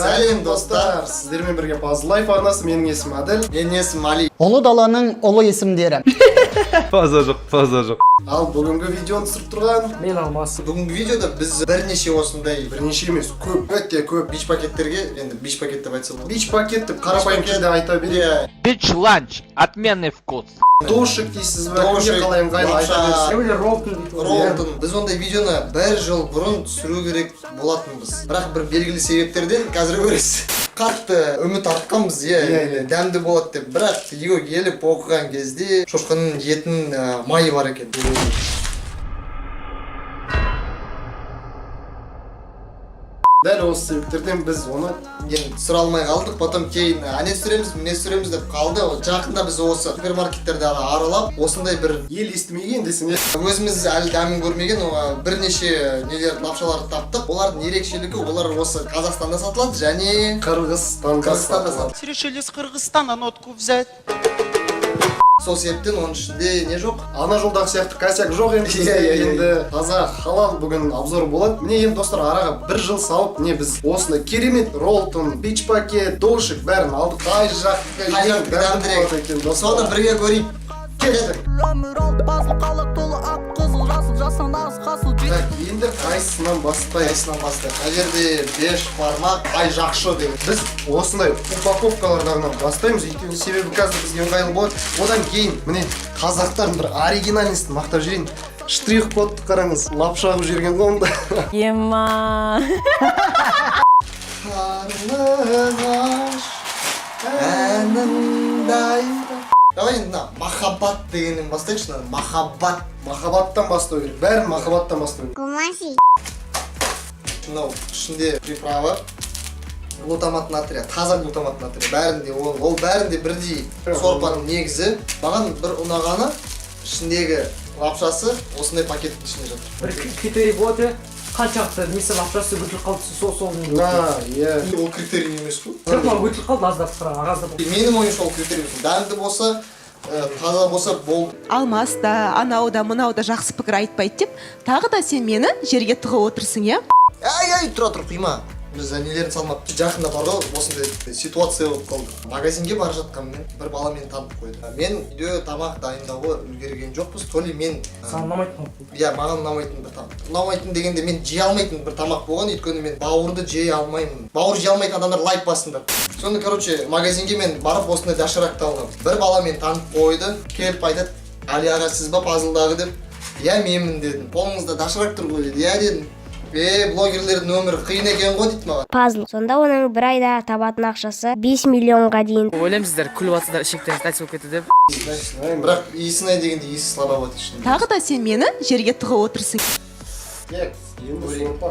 Сәлем, достар! Сіздермен бірге Пазл Лайф арнасы. Менің есімім Әділ. Менің есімім Али. Ұлы даланың ұлы есімдері. Фаза жоқ, фаза жоқ. Ал бүгінгі видеоны түсіріп тұрған Мен Алмас. Бүгінгі видеода біз бірнеше осындай бірнеше емес, көп, өте көп бич пакеттерге, енді бич пакет деп айтса болады. Бич пакет деп қарапайым Бич пакет. тілде айта берейік. Иә. Бич ланч. Отменный вкус. Дошик дейсіз бе, кімге Дошик, қалай ыңғайлы айта лапша. берсін. Біреулер роллтон дейді. Роллтон. Біз ондай видеоны бір жыл бұрын түсіру керек болатынбыз. Бірақ бір белгілі себептерден, қазір көресіз. Қатты үміт артқанбыз, иә, Иә, иә. дәмді болады деп. Бірақ үйге келіп оқыған кезде шошқаның етінің майы бар екен. Дәл осы себептерден біз оны Енді түсіре алмай қалдық, потом кейін әне түсіреміз, міне түсіреміз деп қалды. Жақында біз осы супермаркеттерді аралап, осындай бір ел естімеген десем, иә. өзіміз әлі дәмін көрмеген бірнеше нелер, лапшаларды таптық. Олардың ерекшелігі: олар осы Қазақстанда сатылады және Қырғызстанда Қырғызстанда сатылады. сатылады. Решили с Кыргызстана нотку взять. Сол себептен оның ішінде не жоқ. Ана жолдағы сияқты косяк жоқ енді бізде. Иә, иә, иә. Енді таза халал бүгін обзор болады. Міне, енді, достар, араға бір жыл салып, міне, біз осындай керемет роллтон, бич пакет, дошик бәрін алдық. Қай жақтікі Қай ең жақтікі дәмді дәмдірек? болады екен, достар? Соны бірге көрейік. Кеттік! Өмір ол пазл, қала толы ақ, қызыл, жасыл, жасан нағыз қасыл. Так, енді қайсысынан бастайық? Қайсысынан бастайық? Мына жерде беш бармақ, ай жақшы деген. Біз осындай упаковкалардан бастаймыз, өйткені себебі қазір бізге ыңғайлы болады. Одан кейін, міне, қазақтардың бір оригинальностін мақтап жіберейін: штрих кодты қараңыз, лапша қылып жіберген ғой онда. Ема. Қарлығаш әнімдай. Давай енді мына махаббат дегеннен бастайықшы, мына махаббат. Махаббаттан бастау керек, бәрін махаббаттан бастау керек. Мынау ішінде приправа, глутамат натрия, таза глутамат натрия бәрінде. Ол бәрінде бірдей сорпаның негізі. Маған бір ұнағаны, ішіндегі лапшасы осындай пакеттің ішінде жатыр. Бір критерий болады, иә. Қаншалықты несі, лапшасы өтіліп қалды, сол. А, иә. Ол критерий емес қой. Жоқ, мынау өтіліп қалды аздап, қара, ағаздап. Менің ойымша, ол критерий емес. Дәмді болса, таза болса болды. Алмас та, анау да, мынау да жақсы пікір айтпайды деп, тағы да сен мені жерге тығып отырсың, иә? Әй, әй, тұра тұр, құйма. Біз нелерін салмапты. Жақында бар ғой, осындай ситуация болып қалды. Магазинге бара жатқанмын, бір бала мені танып қойды. Мен үйде тамақ дайындауға үлгерген жоқпыз, то ли мен Саған ұнамайтын тамақ. Иә, маған ұнамайтын бір тамақ, ұнамайтын дегенде, мен жей алмайтын бір тамақ болған, өйткені мен бауырды жей алмаймын. Бауыр жей алмайтын адамдар лайк басыңдар. Соны, короче, магазинге мен барып осындай доширакты алғанмын. Бір бала мені танып қойды. Келіп айтады: «Али аға, сіз ба пазлдағы?» – деп. «Иә, менмін», – дедім. «Қолыңызда доширак тұр ғой», – деді. «Иә», – дедім. «Е, блогерлердің өмірі қиын екен ғой», – дейді маған. Пазл. Сонда оның бір айда табатын ақшасы 5 миллионға дейін. Ойлаймын, сіздер күліп жатсыздар, ішектеріңіз қайтыс болып кетті деп. Бірақ иісін ай дегенде, иісі слабоват ішінде. Тағы да сен мені жерге тығып отырсың. Так, енді сорпа.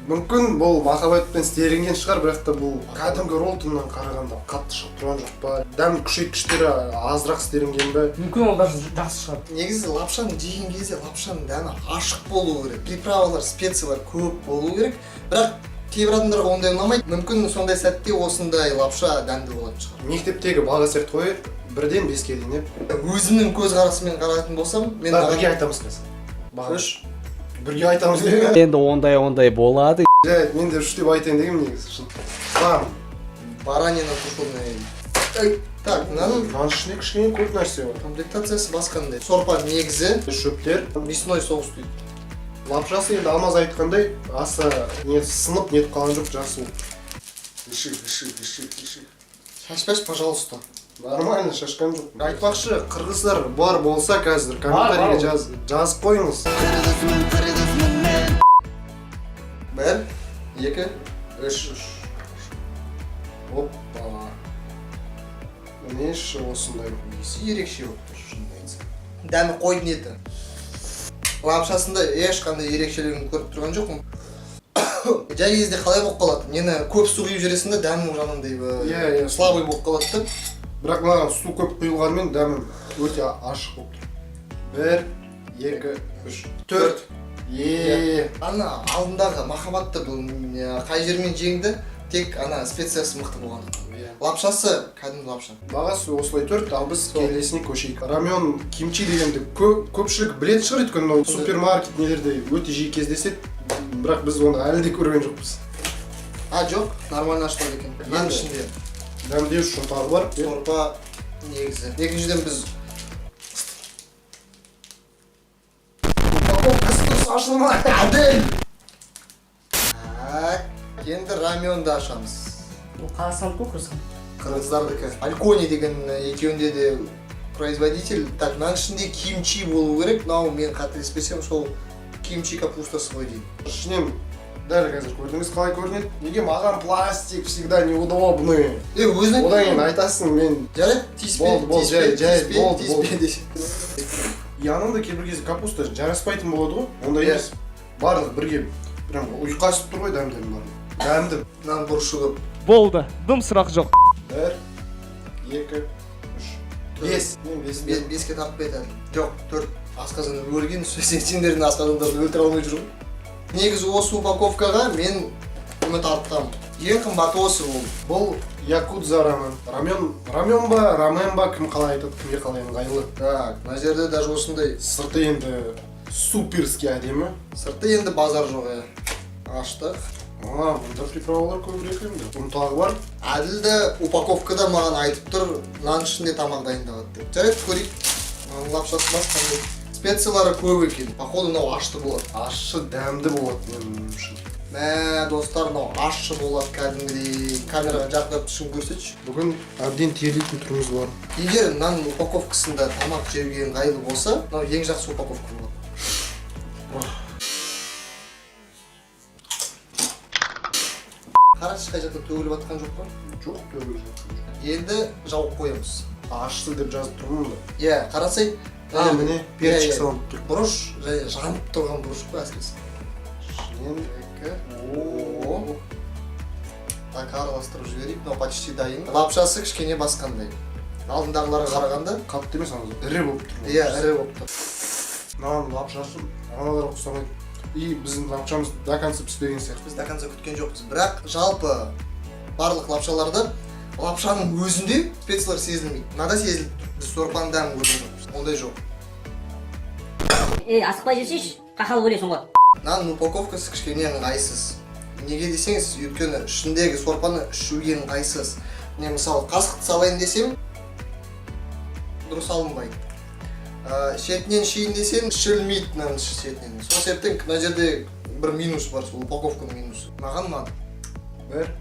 Мүмкін, бұл махаббатпен істелінген шығар, бірақ та бұл кәдімгі роллтоннан қарағанда қатты шығып тұрған жоқ па? Дәм күшейткіштері азырақ істелінген бе? Мүмкін, ол даже жақсы шығар. Негізі лапшаны жеген кезде лапшаның дәмі ашық болу керек, приправалар, специялар көп болу керек. Бірақ кейбір адамдарға ондай ұнамайды. Мүмкін, сондай сәтте осындай лапша дәмді болатын шығар. Мектептегі баға сияқты ғой, 1-ден 5-ке дейін, иә? Өзімнің көзқарасыммен қарайтын болсам, мен Да, маған бірге айтамыз қазір бағаны. 3. Бірге айтамыз. Енді ондай болады. Жарайды, мен де 3 деп айтайын дегенмін негізі, шын. Бам! Баранина тушеная. Так, мынаның Мынаның ішінде кішкене көп нәрсе бар. Комплектациясы басқандай: сорпа негізі, Шөптер. Мясной соус дейді. Лапшасы енді Алмаз айтқандай аса не сынып нетіп қалған жоқ, жақсы болып тұр. Иши, иши, иши, иши. Шашпашы, пожалуйста. Нормально, шашқан жоқ. Айтпақшы, қырғыздар бар болса, қазір комментарийге Бар, бар. Жазып қойыңыз. 1, 2, 3. Опа, міне, іші осындай. Иісі ерекше болып тұр, шынын айтсам. Дәмі қойдың еті. Лапшасында ешқандай ерекшелігін көріп тұрған жоқпын. Жай кезде қалай болып қалады, нені көп су құйып жібересің да, дәмі уже анандай Иә, иә. Слабый болып қалады да. Бірақ маған су көп құйылғанымен, дәмі өте ашық болып тұр. 1, 2, 3, 4. Е. Ана алдындағы махаббатты бұл қай жермен жеңді? Тек ана специясы мықты болғандықтан. Лапшасы кәдімгі лапша. Бағасы осылай, 4. Ал біз келесіне көшейік. Рамен кимчи дегенді көпшілік білетін шығар, өйткені ол супермаркет нелерде өте жиі кездеседі, бірақ біз оны әлі де көрген жоқпыз. А, жоқ, нормально ашылады екен. Мынаның ішінде Дәмдеу ұнтағы бар. Сорпа негізі. Екіншіден, біз Упаковкасы дұрыс ашылмайды. Әділ. Так, енді раменді ашамыз. Бұл қазақстандық қой, қырғызстан. Қырғыздардікі. Алькони деген екеуінде де производитель. Так, мынаның ішінде кимчи болу керек. Мынау, мен қателеспесем, сол кимчи капустасы ғой деймін. Ішінен дәл қазір көрдіңіз, қалай көрінеді. Неге маған пластик всегда неудобный? Е, өзің. Одан кейін айтасың, мен Жарайды, тиіспе. Болды, болды, Тиіспе, жай, жай, тиіспе, болды, тиіспе болды. десе. И анандай кейбір кезде капуста жараспайтын болады ғой, ондай Иә. емес. Барлығы бірге прям ұйқасып тұр ғой дәмдерінің барлығы. Дәмді. Мынаның бұрышы көп. Болды, дым сұрақ жоқ. Бір, екі, үш, бес. Мен бес. Беске тартпайды әлі. Жоқ, төрт. Асқазан өлген, сендердің асқазандарды өлтіре алмай жүрмін. Негізі осы упаковкаға мен үміт артқанмын. Ең қымбаты осы болды. Бұл якудза рамен. Рамен, рамен ба, рамен ба, кім қалай айтады, кімге қалай ыңғайлы. Так, мына жерде даже осындай. Сырты енді суперский әдемі. Сырты енді базар жоқ, иә. Аштық. А, мұнда приправалар көбірек енді. Ұнтағы бар. Әділ де упаковкада маған айтып тұр, мынаның ішінде тамақ дайындалады деп. Жарайды, көрейік. Мынаның лапшасы басқандай. Специялары көп екен. Походу, мынау ашты болады. Ащы, дәмді болады, менің ойымша. Мә, достар, мынау ащы болады кәдімгідей. Камераға жақындап түсін, көрсетші. Бүгін әбден терлейтін түріміз бар. Егер мынаның упаковкасында тамақ жеуге ыңғайлы болса, мынау ең жақсы упаковка болады. Қарашы, қай жақта төгіліп жатқан жоқ па? Жоқ, төгіліп жатқан жоқ. Енді жауып қоямыз. Ащы деп жазып тұрмын да. Иә, қарасай. А, міне, перчик Иә, иә. салынып тұр. Бұрыш және жанып тұрған бұрыш қой әсіресе. Ішінен Екі. О. Так, араластырып жіберейік. Мынау почти дайын. Лапшасы кішкене басқандай. Алдындағыларға қарағанда. Қатты емес, ана ірі болып тұр. Иә, ірі болып тұр. Мынаның лапшасы аналарға ұқсамайды. И біздің лапшамыз до конца піспеген сияқты. Біз до конца күткен жоқпыз. Бірақ жалпы барлық лапшаларда лапшаның өзінде специялар сезілмейді. Мынада сезіліп тұр. Біз сорпаның дәмін көрген жоқпыз. Ондай жоқ. Ей, асықпай жесейші, қақалып өлесің ғой. Мынаның упаковкасы кішкене ыңғайсыз. Неге десеңіз, өйткені ішіндегі сорпаны ішуге ыңғайсыз. Міне, мысалы, қасықты салайын десем, дұрыс алынбайды. Шетінен ішейін десем, ішілмейді мынаның шетінен. Сол себептен мына жерде бір минус бар, сол упаковканың минусы. Маған ұнады. Бір,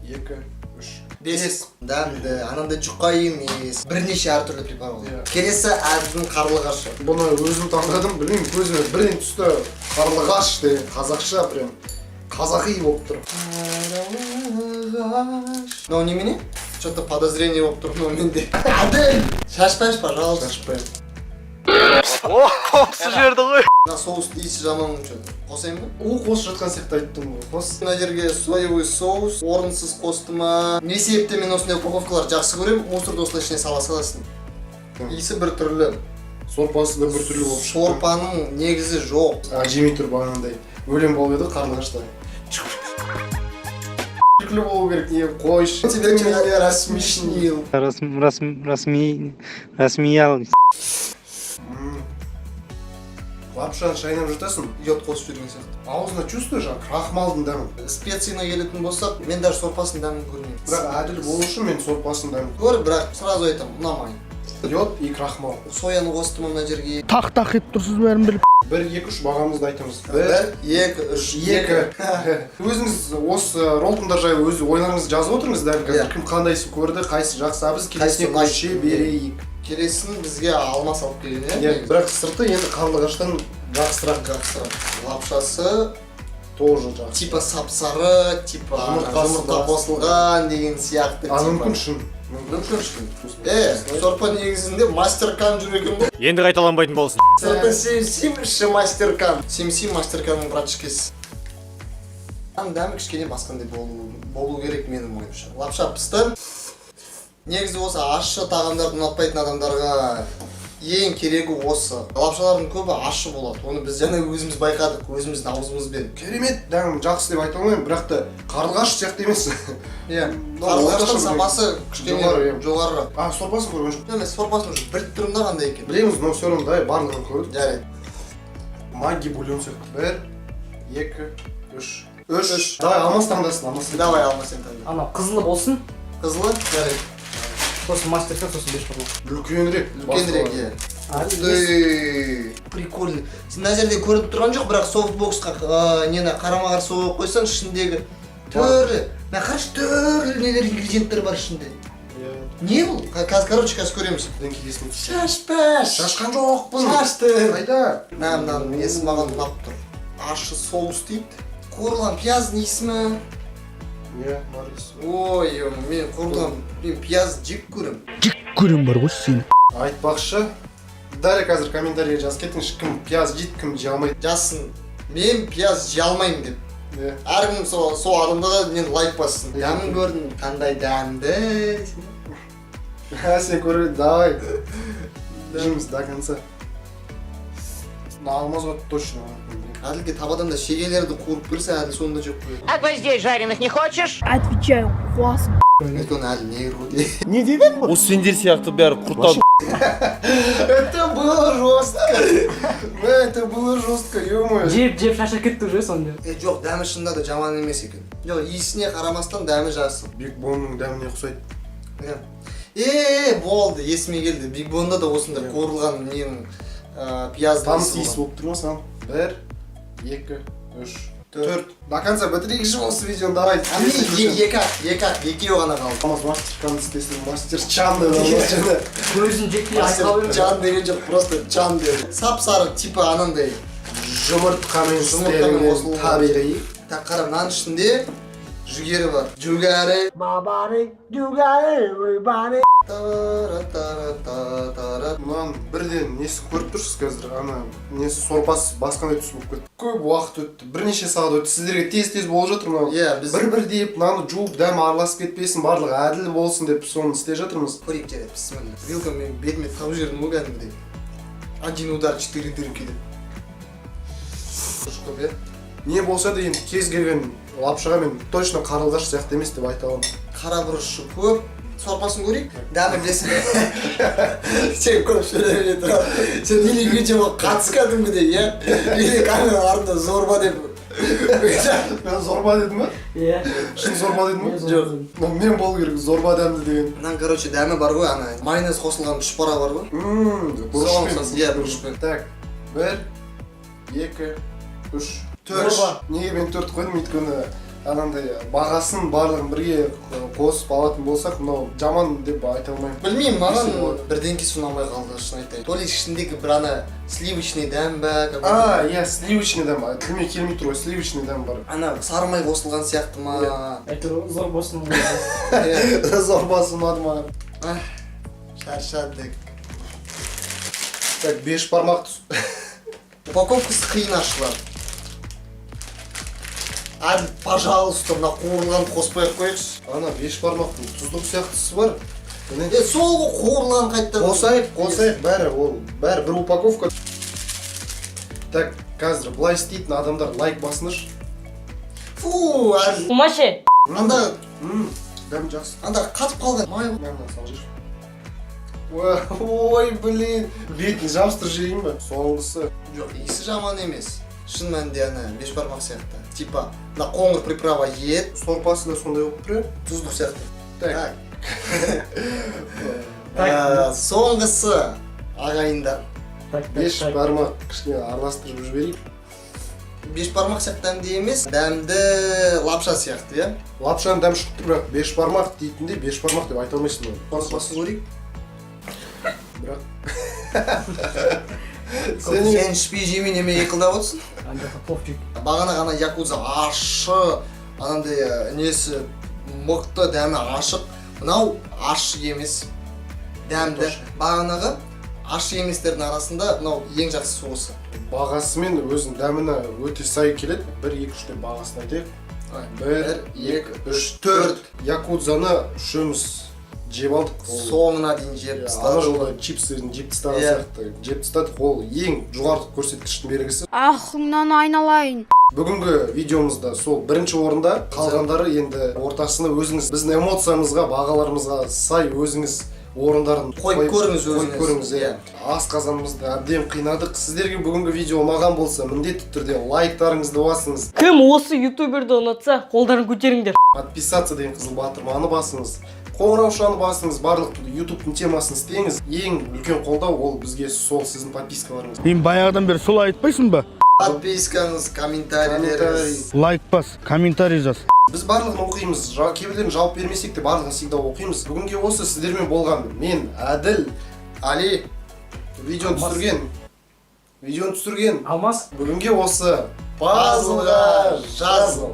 екі, үш. Бес. Дәмді, анандай жұқа емес. Бірнеше әртүрлі приправа. Иә. Келесі Әділдің қарлығашы. Бұны өзім таңдадым, білмеймін, көзіме бірден түсті. Қарлығаш деген қазақша, прям қазақи болып тұр. Мынау немене? Что-то подозрение болып тұр мынау менде. Әділ! Шашпайшы, пожалуйста. Шашпаймын. Осы жерді ғой. Мына соустың иісі жаман что-то. Қосайын ба? У қосып жатқан сияқты айттым ғой. Қос. Мына жерге соевый соус орынсыз қосты ма? Не себептен мен осындай упаковкаларды жақсы көремін? Мусорды осылай ішіне сала саласың. Иісі бір түрлі. Сорпасы да бір түрлі болып шықты. Сорпаның негізі жоқ. А, жемей тұр бағанағыдай. Өлең болып еді қарлығашта. Күлкілі болу керек, не қойшы. Тебя Ты меня рассмешил. Рассмеял. Лапшаны шайнап жұтасың, Йод қосып жіберген сияқты. Аузына чувствуешь, а крахмалдың дәмін. Специяна келетін болсақ, мен даже сорпасының дәмін көрмеймін. Бірақ әділ болу үшін мен сорпасының дәмін. Көр, бірақ сразу айтамын, ұнамайды. Йод и крахмал. Сояны қосты ма мына жерге? Тақ тақ етіп тұрсыз, бәрін біліп. Бір, екі, үш, бағамызды айтамыз. Бір, Бір, екі, үш. Екі. Өзіңіз осы роллтондар жайлы өз ойларыңызды жазып отырыңыз дәл қазір. Иә. Кім қандайсы көрді, қайсы жақсы, а біз келесіне Қайсысы ұнайды? көше берейік. Келесін бізге Алмас алып келген, иә? Иә, бірақ сырты енді қарлығаштан жақсырақ. Жақсырақ. Лапшасы Тоже жақсы. Типа сап-сары, типа Жұмыртқасы жұмыртқа да. қосылған деген сияқты. А, Типа. мүмкін шын. Мүмкін шын. Е, сорпа негізінде мастеркан жүр екен ғой. Енді қайталанбайтын болсын. Сырты сим-сим, іші мастеркан. Сим-сим мастерканның братишкесі. Дәмі кішкене басқандай болу керек менің ойымша. Лапша пісті. Негізі осы ащы тағамдарды ұнатпайтын адамдарға ең керегі осы. Лапшалардың көбі ащы болады. Оны біз жаңа өзіміз байқадық, өзіміздің ауызымызбен. Керемет дәмі жақсы деп айта алмаймын, бірақ та қарлығаш сияқты емес. Иә. Мынау Қарлығаштың орташа сапасы кішкене жоғары, иә. жоғарырақ. А, сорпасын көрген жоқ. Мен сорпасын уже біліп тұрмын да, қандай екенін. Білеміз, но все равно давай барлығын көрдік. Жарайды. Магги бульон сияқты. Бір, екі, үш. Үш. Давай, Алмас таңдасын, Алмас. Давай, Алмас, сен таңда. Анау қызылы болсын. Қызылы, жарайды. Сосын мастер, сосын бешбармақ. Үлкенірек. Үлкенірек, иә. А, Ух ты, прикольно. Сен мына жерде көрініп тұрған жоқ, бірақ софтбоксқа нені қарама қарсы қойып қойсаң, ішіндегі түрлі, мына қарашы, түрлі нелер, ингредиенттер бар ішінде. Иә. Не бұл? Қазір, короче, қазір көреміз. Бірдеңке есіме түсті. Шашпаш. Шашқан жоқпын. Шашты. Қайда? Мына, мынаның несі маған ұнап тұр. Ащы соус дейді. Қуырылған пияздың иісі ме? Иә, бар иісі. Ой, ё, мен қуырылған, мен пияз жек көремін. Көрем бар ғой сені. Айтпақшы, дәл қазір комментарийге жазып кетіңізші, кім пияз жейді, кім жей алмайды. Жазсын. Мен пияз жей алмаймын деп. Иә. Әркім сол адамдарға мен лайк бассын. Дәмін көрдім, қандай дәмді. Ха, сен көре, давай. Жейміз до конца. Мына Алмазға точно ұнайтын. Әділге табадан да шегелерді қуырып берсе, Әділ соны да жеп қояды. А гвоздей жареных не хочешь? Отвечаю, қуасың. Өйткені Әділ негр ғой. Осы сендер сияқты бәрі құртады. Это было жестко. Это было жестко, ё-моё. Жеп жеп шашып кетті уже сонда. Е, жоқ, дәмі шынында да жаман емес екен. Жоқ, иісіне қарамастан дәмі жақсы. Биг Бонның дәміне ұқсайды. Иә. Е, болды, есіме келді. Биг Бонда да осындай қуырылған ненің пияздың Таныс иісі иіс болған. болып тұр ма саған? Бір, екі, үш, төрт. До конца бітірейікші осы видеоны, давай. А міне екі ақ, екі ақ, екеуі ғана қалды. Алмаз мастер қанды істесін, мастер чан деді Алмаз жаңа. Көзін жетпей айтып Мастер чан деген жоқ, просто чан деді. Сап сары, типа анандай. Жұмыртқамен Жұмыртқамен істелінген қосылған. табиғи. Так, қара, мынаның ішінде жүгері бар. Жүгері. Тара тара та тара. Мынаның бірден несі көріп тұрсыз қазір, ана несі, сорпасы басқандай түс болып кетті. Көп уақыт өтті, бірнеше сағат өтті. Сіздерге тез тез болып жатыр мынау. Иә, біз бір бір деп мынаны жуып, дәмі араласып кетпесін, барлығы әділ болсын деп соны істеп жатырмыз. Көрейік, жарайды, бісміллә. Вилка мен бетіме тығып жібердім ғой кәдімгідей. Один удар, четыре дырки деп. Көп, иә? Не болса да, енді кез келген лапшаға мен точно қарлығаш сияқты емес деп айта аламын. Қара бұрышы көп. Сорпасын көрейік. Дәмі білесің. Сен көп сөйлеме тұра. Сен или видеоға қатыс кәдімгідей, иә? Или камера артында зорба деп. Мен зорба дедім ба? Иә. Шын зорба дедім ба? Жоқ. Но мен болу керек зорба дәмді деген. Мынаның, короче, дәмі бар ғой, ана майонез қосылған тұшпара бар ғой. Ммм, Соған бұрышпен. ұқсас, иә, бұрышпен. Так, бір, екі, үш, Төрт. төрт. Неге мен төрт қойдым? Өйткені анандай бағасын барлығын бірге қосып алатын болсақ, мынау жаман деп айта алмаймын. Білмеймін, маған Несі болады? бірдеңкесі ұнамай қалды, шын айтайын. То ли ішіндегі бір ана сливочный дәм ба, какой-то. А, иә, сливочный дәм, тіліме келмей тұр ғой, сливочный дәм бар. Ана сары май қосылған сияқты ма? Әйтеуір зор болсын. Иә. Зорбасы ұнады маған. Ah, шаршадық. Так, беш бармақ. Упаковкасы қиын ашылады. Әділ, пожалуйста, мына қуырылғанды қоспай ақ қояйықшы. Ана беш бармақтың тұздық сияқтысы бар. Міне. Е, сол ғой қуырылған қайтадан. Қосайық, қосайық, бәрі ол, бәрі бір упаковка. Так, қазір былай істейтін адамдар лайк басыңдаршы. Фу, Әділ. Умаше. Анда, Дәм жақсы. Анда қатып қалған май ғой. Мә, мынаны салып жіберші. Ой, блин, бетін жабыстырып жіберейін ба? Соңғысы. Жоқ, иісі жаман емес. Шын мәнінде ана бешбармақ сияқты. Типа, мына қоңыр приправа ет, Сорпасы да сондай болып тұр, иә? Тұздық сияқты. Так. Так. Соңғысы, ағайындар. Так, так, Беш так. бармақ кішкене араластырып жіберейік. Бешбармақ сияқты дәмді емес, дәмді лапша сияқты, иә? Лапшаның дәмі шығып тұр, бірақ бешбармақ дейтіндей бешбармақ деп айта алмайсың оны. Сорпасын көрейік. Бірақ Сен ішпей жемей неме қылдап отырсың? Ана жақта пловчик. Бағана ғана якудза ащы, анандай несі мықты, дәмі ашық. Мынау ащы емес, дәмді. Бағанағы ащы еместердің арасында мынау ең жақсысы осы. Бағасымен өзінің дәміне өте сай келеді. Бір, екі, үш деп бағасын айтайық. Бір, екі, үш, төрт. Якудзаны үшеуміз жеп алдық. Соңына дейін жеп Иә, ана тастадық. жолы чипсыны жеп тастаған сияқты жеп тастадық. Ол ең жоғарғы көрсеткіштің белгісі. Ахыңнан айналайын. Бүгінгі видеомызда сол бірінші орында, қалғандары енді ортасына өзіңіз біздің эмоциямызға, бағаларымызға сай өзіңіз Орындарын Қойып көріңіз қойып өзіңіз. көріңіз, иә. Асқазанымызды әбден қинадық. Сіздерге бүгінгі видео ұнаған болса, міндетті түрде лайктарыңызды басыңыз. Кім осы ютуберді ұнатса, қолдарын көтеріңдер. Подписаться деген қызыл батырманы басыңыз, қоңыраушаны басыңыз, барлық Ютубтың темасын істеңіз. Ең үлкен қолдау ол бізге сол сіздің подпискаларыңыз. Мен баяғыдан бері солай айтпайсың ба? Подпискаңыз, комментарийлеріңіз. Лайк бас, комментарий жаз. Біз барлығын оқимыз. Кейбіреулерін жауап бермесек те, барлығын всегда оқимыз. Бүгінге осы. Сіздермен болған мен, Әділ, Али. Видеоны түсірген Алмас. Бүгінге осы. Пазлға жазыл.